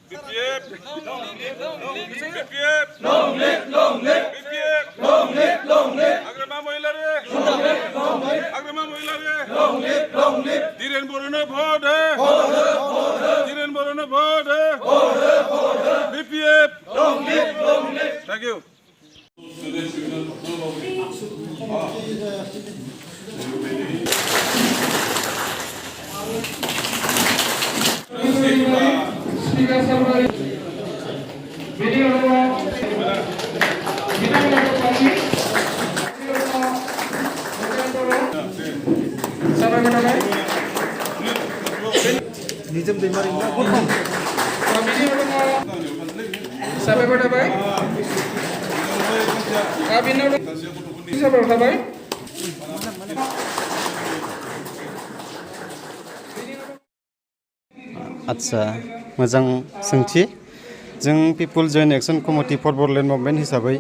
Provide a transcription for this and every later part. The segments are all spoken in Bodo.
BPF, long live, BPF, long live, Agrama Moilare, Agrama Moilare, long live, Diren Borona Border, Diren Borona Border, BPF, long live, thank you. Nizam Demarinda, Sampai pada baik. Kabin udah bisa berapa baik? आच्छा मोजां सोंथि जों people joint action committee for Bodoland movement हिसाबै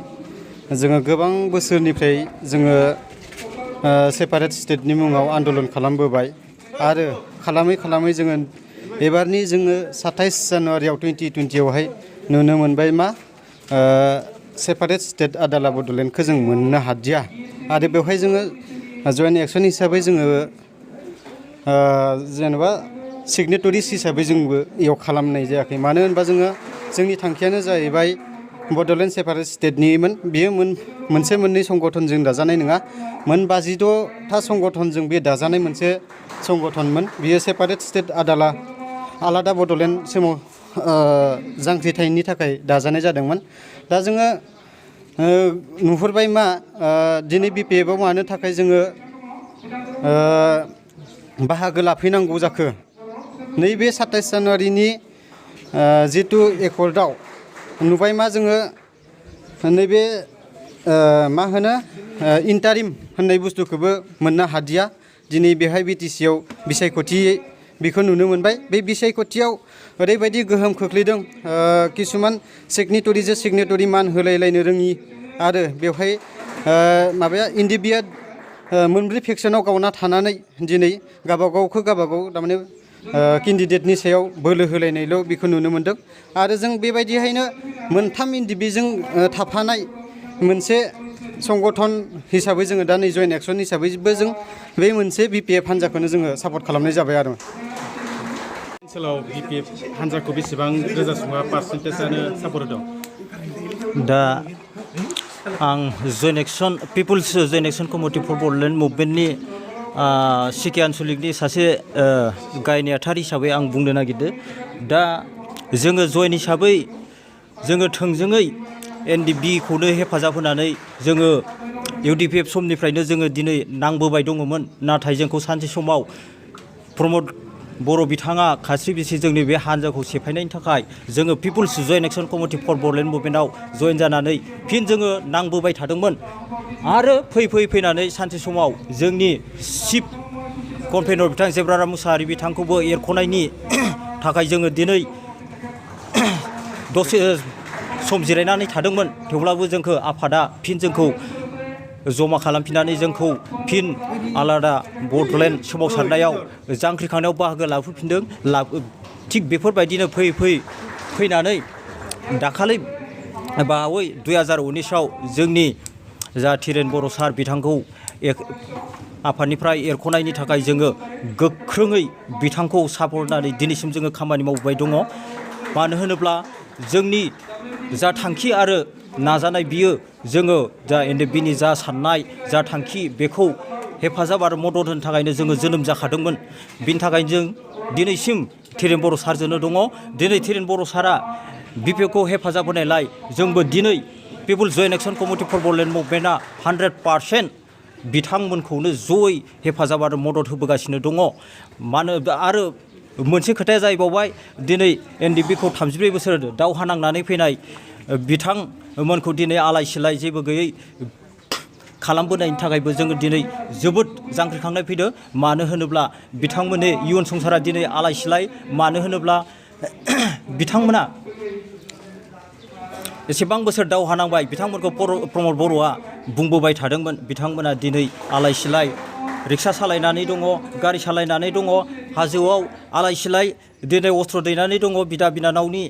जोङो गोबां बोसोरनिफ्राय जोङो सेपारेट स्टेटनि मुङाव आन्दलन खालामबोबाय आरो खालामै खालामै जोङो एबारनि जोङो 27 जानुवारियाव 2020 आवहाय नुनो मोनबाय मा सेपारेट स्टेट आदाला बड'लेण्डखौ जों मोननो हादिया आरो बेवहाय जोङो जयेन्ट एक्सन हिसाबै जोङो जेनेबा सिगनेटरिस हिसाबै जोंबो इयाव खालामनाय जायाखै मानो होनबा जोङो जोंनि थांखियानो जाहैबाय बड'लेण्ड सेपारेट स्टेटनिमोन बेयो मोनसे मोननै संगठनजों दाजानाय नङा मोन 52टा संगठनजों बे दाजानाय मोनसे संगठनमोन बियो सेपारेट स्टेट आलादा बड'लेण्ड जांख्रिथायनि थाखाय दाजानाय जादोंमोन दा जोङो नुहुरबाय मा दिनै बिपिएफआव मानो थाखाय जोङो बाहागो लाफैनांगौ जाखो नैबे 27 जानुवारिनि जितु एकर्डआव नुबाय मा जोङो नैबे मा होनो इन्टारिम होननाय बुस्थुखौबो मोननो हादिया दिनै बेहाय बिटिसिआव बिसायख'थि बेखौ नुनो मोनबाय बे बिसायख'थियाव ओरैबायदि गोहोम खोख्लैदों किसुमान सिगनेटरिजों सिगनेटरि मान होलायलायनो रोङि आरो बेवहाय माबाया इन्डिभिजुवेल मोनब्रै फेक्सनाव गावना थानानै दिनै गावबागावखौ गावबागाव थारमाने केन्डिडेटनि सायाव बोलो होलायनायल' बेखौ नुनो मोन्दों आरो जों बेबायदिहायनो मोनथाम इन्डिभिजों थाफानाय मोनसे संगठन हिसाबै जोङो दा नै जयेन्ट एक्सन हिसाबैबो जों बे मोनसे बिपिएफ हान्जाखौनो जोङो सापर्ट खालामनाय जाबाय आरो ओनसोलाव बिपिएफ हान्जाखौ बेसेबां रोजा सुबुङा पार्सेन्टेजआनो सापर्ट होदों दा आं joint action people's joint action committee for Bodoland मुभमेन्टनि सिके आन्सलिकनि सासे गायनेयाथार हिसाबै आं बुंनो नागिरदों दा जोङो जयेन हिसाबै जोङो थोंजोङै एनडिबिखौनो हेफाजाब होनानै जोङो इउडिपिएफ समनिफ्रायनो जोङो दिनै नांबोबाय दङमोन नाथाय जोंखौ सानसे समाव प्रमद बर' बिथाङा खास्रि बिसि जोंनि बे हान्जाखौ सेफायनायनि थाखाय जोङो people's joint action committee for Bodoland मुभमेन्टआव जयेन जानानै फिन जोङो नांबोबाय थादोंमोन आरो फैनानै सानसे समाव जोंनि चिफ कनभेनर बिथां जेब्राराम मुसाहारि बिथांखौबो एरख'नायनि थाखाय जोङो दिनै दसे सम जिरायनानै थादोंमोन थेवब्लाबो जोंखौ आफादा फिन जोंखौ जमा खालामफिननानै जोंखौ फिन आलादा बड'लेण्ड सोमावसारनायाव जांख्रिखांनायाव बाहागो लाफैफिनदों थिग बेफोरबायदिनो फैनानै दाखालि बावै 2019आव जोंनि जा थिरेन बर' सार बिथांखौ आफादनिफ्राय एरख'नायनि थाखाय जोङो गोख्रोङै बिथांखौ सापर्ट होनानै दिनैसिम जोङो खामानि मावबाय दङ मानो होनोब्ला जोंनि जा थांखि आरो नाजानाय बियो जोङो जा एनडिबिनि जा साननाय जा थांखि बेखौ हेफाजाब आरो मदद होनो थाखायनो जोङो जोनोम जाखादोंमोन बिनि थाखायनो जों दिनैसिम थिरेन बर' सारजोंनो दङ दिनै थिरेन बर' सारा बिपिएफखौ हेफाजाब होनायलाय जोंबो दिनै people's joint action committee for Bodoland मुभमेन्टआ 100% बिथांमोनखौनो जयै हेफाजाब आरो मदद होबोगासिनो दङ मानो आरो मोनसे खोथाया जाहैबावबाय दिनै एनडिबिखौ 34 बोसोर दावहा नांनानै फैनाय बिथांमोनखौ दिनै आलाय सिलाय जेबो गैयै खालामबोनायनि थाखायबो जोङो दिनै जोबोद जांख्रिखांनाय फैदों मानो होनोब्ला बिथांमोननि इयुन संसारा दिनै आलाय सिलाय मानो होनोब्ला बिथांमोना एसेबां बोसोर दावहा नांबाय बिथांमोनखौ प्रमद बर'आ बुंबोबाय थादोंमोन बिथांमोना दिनै आलाय सिलाय रिक्सा सालायनानै दङ गारि सालायनानै दङ हाजोआव आलाय सिलाय दिनै अस्त्र दैनानै दङ बिदा बिनानावनि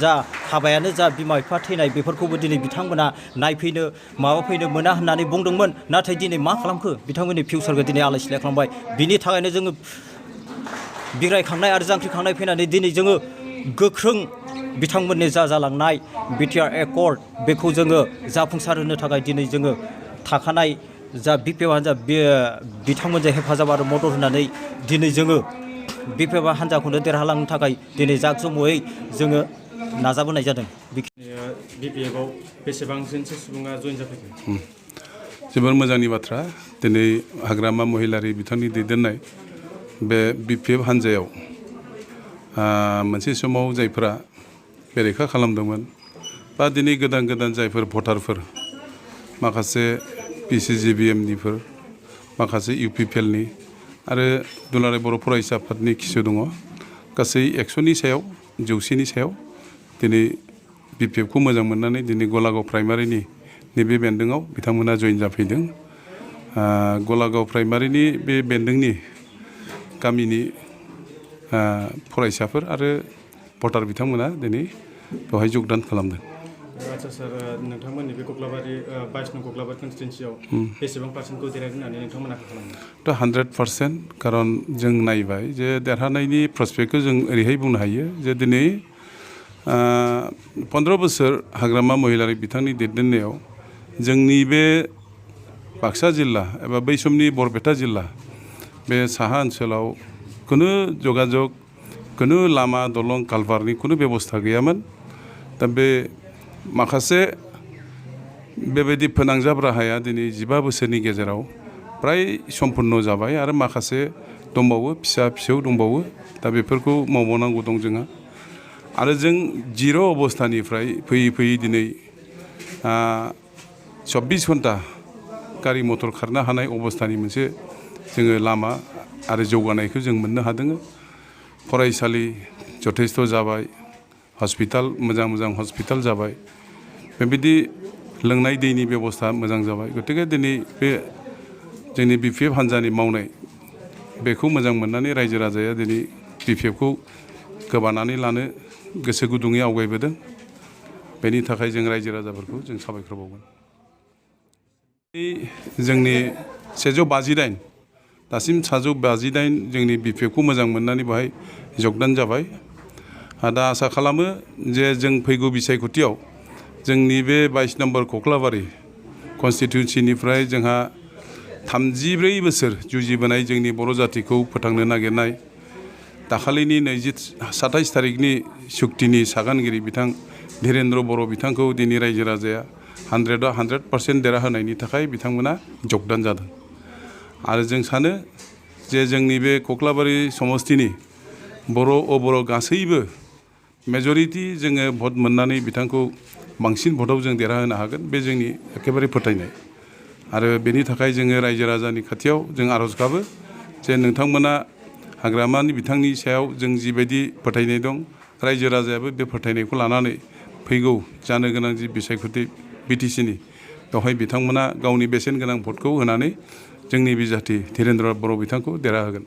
जा हाबायानो जा बिमा बिफा थैनाय बेफोरखौबो दिनै बिथांमोना नायफैनो माबाफैनो मोना होननानै बुंदोंमोन नाथाय दिनै मा खालामखो बिथांमोननि फिउचारखौ दिनै आलाय सिलाय खालामबाय बिनि थाखायनो जोङो बिग्रायखांनाय आरो जांख्रिखांनाय फैनानै दिनै जोङो गोख्रों बिथांमोननि जा जालांनाय बिटिआर एकर्ड बेखौ जोङो जाफुंसार होनो थाखाय दिनै जोङो थाखानाय जा BPF हान्जा बिथांमोनजों हेफाजाब आरो मदद होनानै दिनै जोङो BPF हान्जाखौनो देरहालांनो थाखाय दिनै जाकजमयै जोङो नाजाबोनाय जादों। BPF-आव बेसेबांसो सुबुङा जइन जाफैखो? जोबोर मोजांनि बाथ्रा दिनै हाग्रामा महिलारि बिथांनि दैदेननाय बे BPF हान्जायाव मोनसे समाव जायफोरा बेरेखा खालामदोंमोन बा दिनै गोदान गोदान जायफोर भटारफोर माखासे PCGBMनिफोर माखासे UPPLनि आरो दुलाराय बर' फरायसा आफादनि किसु दङ गासै 100नि सायाव 100नि सायाव दिनै BPF-खौ मोजां मोननानै दिनै गलागाव प्राइमारिनि नैबे बेन्दोङाव बिथांमोना जइन जाफैदों। गलागाव प्राइमारिनि बे बेन्दोंनि गामिनि फरायसाफोर आरो भटार बिथांमोना दिनै बेवहाय जगदान खालामदों। आच्चा सार नोंथांमोननि बे कक्लाबारि 22 नं कक्लाबारि कनस्टिटुएन्सियाव बेसेबां पार्सेन्टखौ देरहागोन होननानै नोंथांमोना खालामदों? 100% खारन जों नायबाय जे देरहानायनि प्रस्पेक्टखौ जों ओरैहाय बुंनो हायो जे दिनै 15 बोसोर हाग्रामा महिलारि बिथांनि दैदेननायाव जोंनि बे बाक्सा जिल्ला एबा बै समनि बरपेटा जिल्ला बे साहा ओनसोलाव खुनु जगाजग खुनु लामा दलं कालभारनि खुनु बेबस्था गैयामोन। दा बे माखासे बेबायदि फोनांजाब राहाया दिनै 15 बोसोरनि गेजेराव प्राय सम्पन्न जाबाय आरो माखासे दंबावो फिसा फिसौ दंबावो दा बेफोरखौ मावबावनांगौ दं जोंहा आरो जों जिर' अबस्थानिफ्राय फैयै फैयै दिनै 24 घन्टा गारि मटर खारनो हानाय अबस्थानि मोनसे जोङो लामा आरो जौगानायखौ जों मोननो हादों। फरायसालि जथेस्थ' जाबाय हस्पिटाल मोजां मोजां हस्पिटाल जाबाय बेबायदि लोंनाय दैनि बेबस्था मोजां जाबाय। गतिके दिनै बे जोंनि BPF हान्जानि मावनाय बेखौ मोजां मोननानै रायजो राजाया दिनै BPF-खौ गोबानानै लानो गोसो गुदुङै आवगायबोदों। बेनि थाखाय जों रायजो राजाफोरखौ जों साबायखर बावगोन। जोंनि 158 दासिम 158 जोंनि BPF-खौ मोजां मोननानै बेवहाय जगदान जाबाय। दा आसा खालामो जे जों फैगौ बिसायख'थियाव जोंनि बे 22 नम्बर कक्लाबारि कनस्टिटिउन्सिनिफ्राय जोंहा 34 बोसोर जुजिबोनाय जोंनि बर' जातिखौ फोथांनो नागिरनाय दाखालिनि 27 थारिखनि सुक्तिनि सागानगिरि बिथां धीरेन्द्र बर' बिथांखौ दिनै रायजो राजाया 100% देरहाहोनायनि थाखाय बिथांमोना जगदान जादों आरो जों सानो जे जोंनि बे कक्लाबारि समस्तिनि बर' अबर' गासैबो मेजरिटि जोङो भट मोननानै बिथांखौ बांसिन भटआव जों देरहाहोनो हागोन बे जोंनि एखेबारे फोथायनाय आरो बेनि थाखाय जोङो रायजो राजानि खाथियाव जों आर'ज गाबो जे नोंथांमोना हाग्रामानि बिथांनि सायाव जों जिबायदि फोथायनाय दं रायजो राजायाबो बे फोथायनायखौ लानानै फैगौ जानो गोनां जि बिसायख'थि BTC-नि बेवहाय बिथांमोना गावनि बेसेन गोनां भटखौ होनानै जोंनि बिजाथि धीरेन्द्र बर' बिथांखौ देरहाहोगोन।